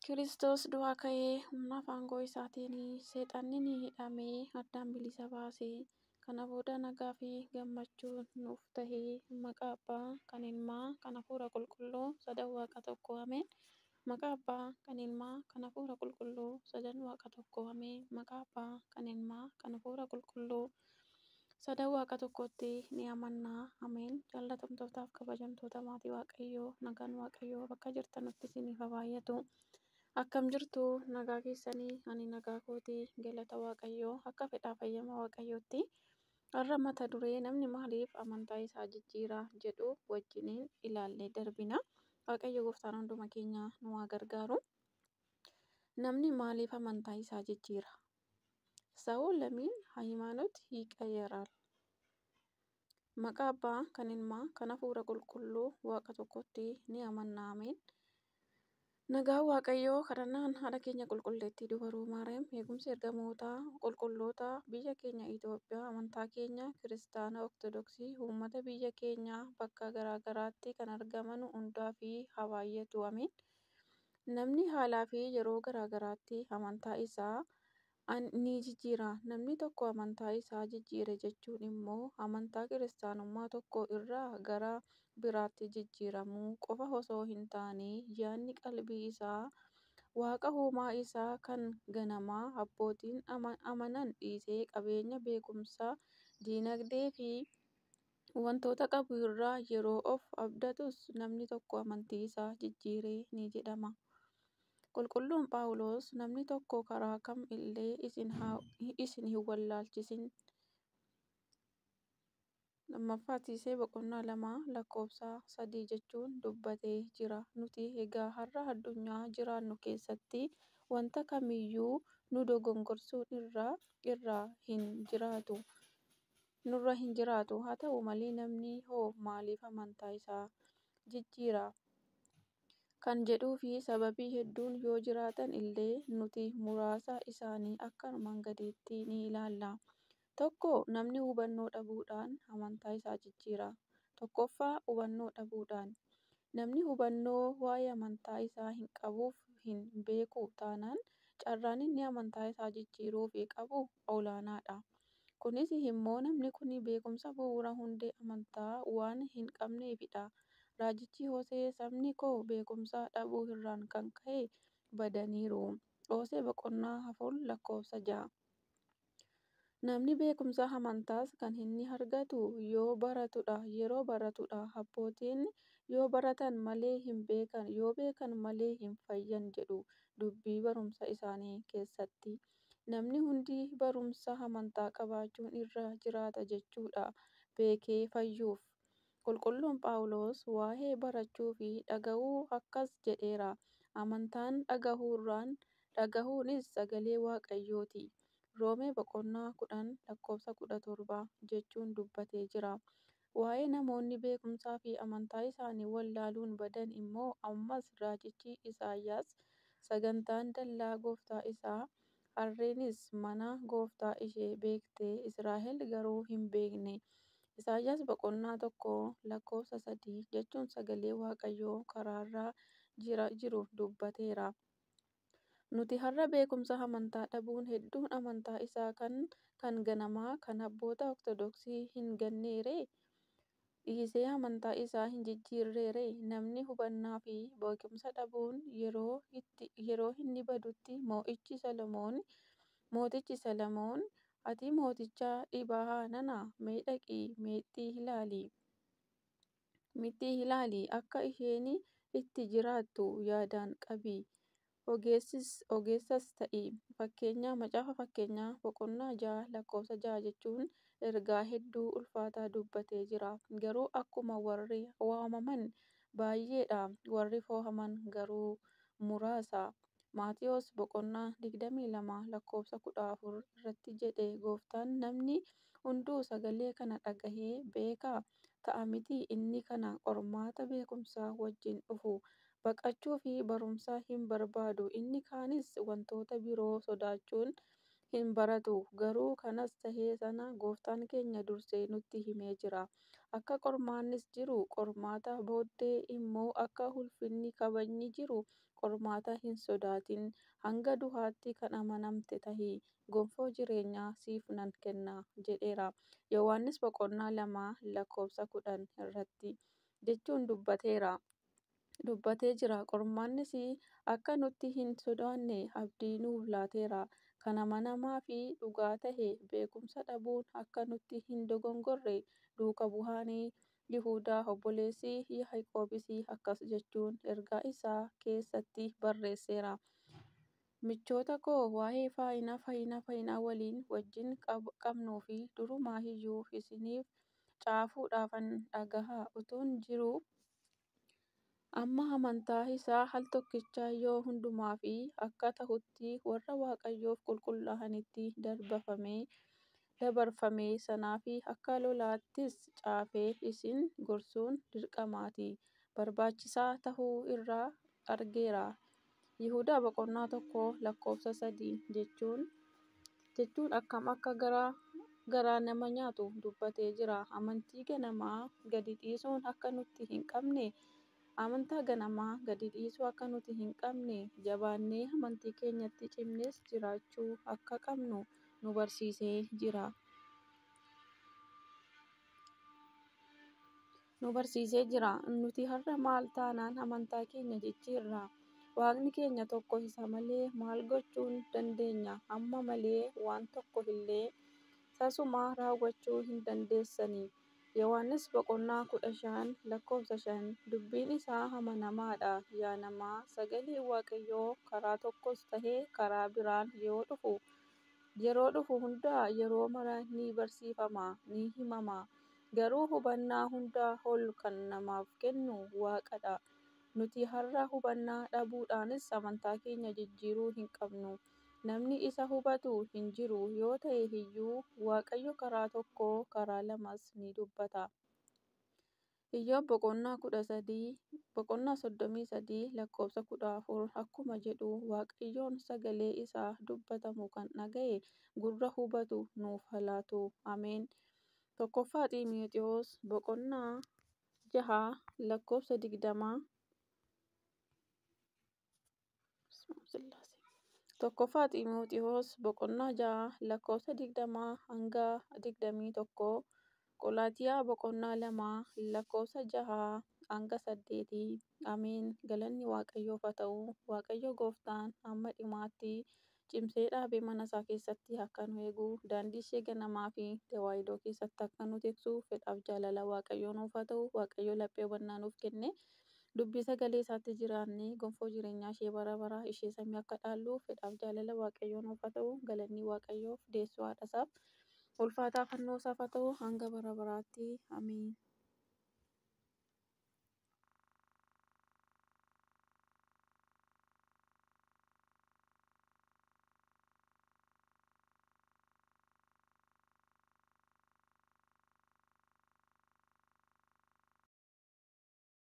Kiristoos du'aa ka'ee humna fi aangoo isaatiin seexanni ni hidhamee addaan bilisa baasee kana booda nagaa fi gammachuun nuuf tahee maqaa Abbaa kan Ilmaa kan Hafuura Qulqulluu sadan Waaqa tokko ameen. Maqaa Abbaa kan Ilmaa kan Hafuura Qulqulluu sadan Waaqa tokko ameen. Maqaa Abbaa kan Ilmaa kan Hafuura Qulqulluu sadan Waaqa tokkotti ni amannaa ameen. Jaallatamtootaaf kabajamtoota maatii Waaqayyoo, nagaan Waaqayyoo bakka jirtanutti isiniif haa baay'atu. Akkam jirtu? Nagaa keessanii? Ani nagaa kootii, galata Waaqayyoo. Akka fedhaa fayyama Waaqayyootti har'a mata duree namni maaliif amantaa isaa jijjiira jedhu wajjiniin ilaallee darbina. Waaqayyo gooftaan hunduma keenya nu haa gargaaru. Namni maaliif amantaa isaa jijjiira? ሰው ለምን ሃይማኖት ይቀይራል? Maqaa Abbaa kan Ilmaa kan Hafuura Qulqulluu Waaqa tokkotti ni amanna ameen. Nagaan Waaqayyoo, kadhannaan haadha keenya qulqulleettii dubaroo Maariyaam, eegumsi ergamootaa qulqulloota, biyya keenya Itoophiyaa, amantaa keenya kiristaana Ortodoksii, uummata biyya keenyaa bakka garaagaraatti kan argaman hundaa fi haa baay'atu ameen. Namni haalaa fi yeroo garaagaraatti amantaa isaa ni jijjiira. Namni tokko amantaa isaa jijjiire jechuun immoo amantaa kiristaanummaa tokko irraa gara biraatti jijjiiramuu qofa osoo hin taane, yaadni qalbii isaa Waaqa uumaa isaa kan ganamaa abbootiin amanan dhiisee qabeenya, beekumsa, dinagdee fi wantoota qabu irraa yeroo of abdatus namni tokko amantii isaa jijjiire ni jedhama. Qulqulluun Phaawulos, namni tokko karaa kam illee isin hin wallaalchisin. Lammaffaa Tiisee boqonnaa 2 lakkoofsa 3 jechuun dubbatee jira. Nuti egaa har'a addunyaa jiraannu keessatti wanta kamiyyuu nu dogongorsuun irra hin jiraatu. Nurra hin jiraatu. Haa ta'u malee namni hoo maaliif amantaa isaa jijjiira? Kan jedhuu fi sababii hedduun yoo jiraatan illee nuti muraasa isaanii akka armaan gadiitti ni ilaalla. Tokko, namni hubannoo dhabuudhaan amantaa isaa jijjiira. Tokkoffaa, hubannoo dhabuudhaan. Namni hubannoo waa'ee amantaa isaa hin qabuuf hin beeku taanaan carraan inni amantaa isaa jijjiiruuf qabu olaanaadha. Kunis immoo namni kun beekumsa bu'uura hundee amantaa waan hin qabneefidha. Raajichi Hosee, sabni koo beekumsa dhabuu irraan kan ka'e badaniiru. Hosee boqonnaa 4 lakkoofsa 6. Namni beekumsa amantaas kan inni argatu yoo baratudha. Yeroo baratudha. Abbootiin yoo baratan malee hin beekan, yoo beekan malee hin fayyan jedhu dubbii barumsa isaanii keessatti. Namni hundi barumsa amantaa qabaachuun irra jiraata jechuudha beekee fayyuuf. Qulqulluun Phaawulos waa'ee barachuu fi dhaga'uu akkas jedheera. Amantaan dhagahuurraan, dhagahuunis sagalee Waaqayyooti. Roomee boqonnaa 10 lakkoofsa 17 jechuun dubbatee jira. Waa'ee namoonni beekumsaa fi amantaa isaanii wallaaluun badan immoo ammas raajichi Isaayyaas, sagantaan dallaa gooftaa isaa, harreenis mana gooftaa ishee beektee, Israa'el garuu hin beekne. Isaayyaas boqonnaa 1 lakkoofsa 3 jechuun sagalee Waaqayyoo karaarra jiru dubbateera. Nuti har'a beekumsa amantaa dhabuun hedduun amantaa isaa kan ganamaa kan abboota Ortodoksii hin ganneeree? Dhiisee amantaa isaa hin jijjiirreeree? Namni hubannaa fi beekumsa dhabuun yeroo inni badutti mootichi Solomoon, ati mooticha dhibaa'aa nana, mee dhaqii meexxii ilaali, akka isheen itti jiraattu yaadaan qabi, ogeessas ta'i. Fakkeenya Macaafa Fakkeenyaa boqonnaa 6 lakkoofsa 6 jechuun ergaa hedduu ulfaataa dubbatee jira. Garuu akkuma warri waamaman baay'eedha, warri fo'aman garuu muraasa. Maatiyoos boqonnaa 22 lakkoofsa 14 irratti jedhe gooftaan, namni hunduu sagalee kana dhagahee beekaa ta'a miti, inni kana qormaata beekumsaa wajjin dhufu baqachuu fi barumsa hin barbaadu, inni kaanis wantoota biroo sodaachuun hin baratu. Garuu kanas ta'ee sana gooftaan keenya dursee nutti himee jira. Akka qormaannis jiru, qormaata booddee immoo akka ulfinni kabajni jiru Qormaata hin sodaatin. Hanga du'aatti kan amanamte tahi. Gonfoo jireenyaa siif nan kenna jedheera. Yohaannis boqonnaa 2 lakkoofsa 10 irratti jechuun dubbateera. Dubbatee jira. Qormaannis akka nuti hin sodaanne abdii nuuf laateera. Kan amanamaa fi dhugaa tahe beekumsa dhabuun akka nuti hin dogongorre duuka bu'aan Yihudaa obboleessi Yaaqoobis akkas jechuun ergaa isaa keessatti barreesseera. Michoota koo, waa'ee faayina fayyina fayyinaa waliin wajjin qabnuu fi durumaa iyyuu isiniif caafuudhaafan dhagahaa utuun jiruu amma amantaa isaa al tokkicha yoo hundumaa fi akka ta'utti warra Waaqayyoof qulqullaa'anitti dabarfame sanaaf akka lolaattis caafee isin gorsuun dirqamaati. Barbaachisaa ta'uu irraa argeera. Yihudaa boqonnaa 1 lakkoofsa 3 jechuun akkam akka garaa nama nyaatu dubbatee jira. Amantii ganamaa gadi dhiisuun akka nuti hin qabne Amantaa ganamaa gadi dhiisuu akka nuti hin qabne, jabaannee amantii keenyatti cimnees jiraachuu akka qabnu nu barsiisee jira. Nu barsiisee jira. Nuti har'a maal taanaan amantaa keenya jijjiirra? Waaqni keenya tokko isa malee maal gochuu dandeenya? Amma malee waan tokko illee tasuma raawwachuu hin dandeessani. Yohaannis boqonnaa 15 lakkoofsa 5. Dubbiin isaa amanamaadha. Yaa namaa, sagaleen Waaqayyoo karaa tokkos ta'e karaa biraan yoo dhufu yeroo dhufu hunda yeroo mara ni barsiifama, ni himama. Garuu hubannaa hundaa ol kan namaaf kennu Waaqadha. Nuti har'a hubannaa dhabuudhaanis amantaa keenya jijjiiruu hin qabnu. Namni isa hubatu hin jiru yoo ta'e iyyuu Waaqayyo karaa tokko karaa lamas ni dubbata. Iyyoob boqonnaa 13 boqonnaa 33 lakkoofsa 14 akkuma jedhu Waaqayyoon sagalee isaa dubbatamu kan dhaga'e gurra hubatu nuuf haa laatu. Ameen. Tokkoffaa Xiimotewos boqonnaa 6 lakkoofsa 20. Tokkoffaa Xiimotewos boqonnaa 6 lakkoofsa 20 hanga 21. Qolaatiyaa boqonnaa 2 lakkoofsa 6 hanga 8. Ameen. Galanni Waaqayyoof haa ta'u. Waaqayyo gooftaan hamma dhumaatti cimsee dhaabee mana isaa keessatti akka nu eegu, daandii ishee ganamaa fi tawaahidoo keessatti akka nu tiksu fedhaaf jaalala Waaqayyoo nuuf haa ta'u. Waaqayyo laphee hubannaa nuuf kenne dubbii sagalee isaatti jiraannee gonfoo jireenyaa ishee bara baraa ishee samii akka dhaallu fedhaaf jaalala Waaqayyoo nuuf haa ta'u. Galanni Waaqayyoof deessuu haadha isaaf ulfaataa fannoo isaaf haa ta'u hanga bara baraatti. Ameen.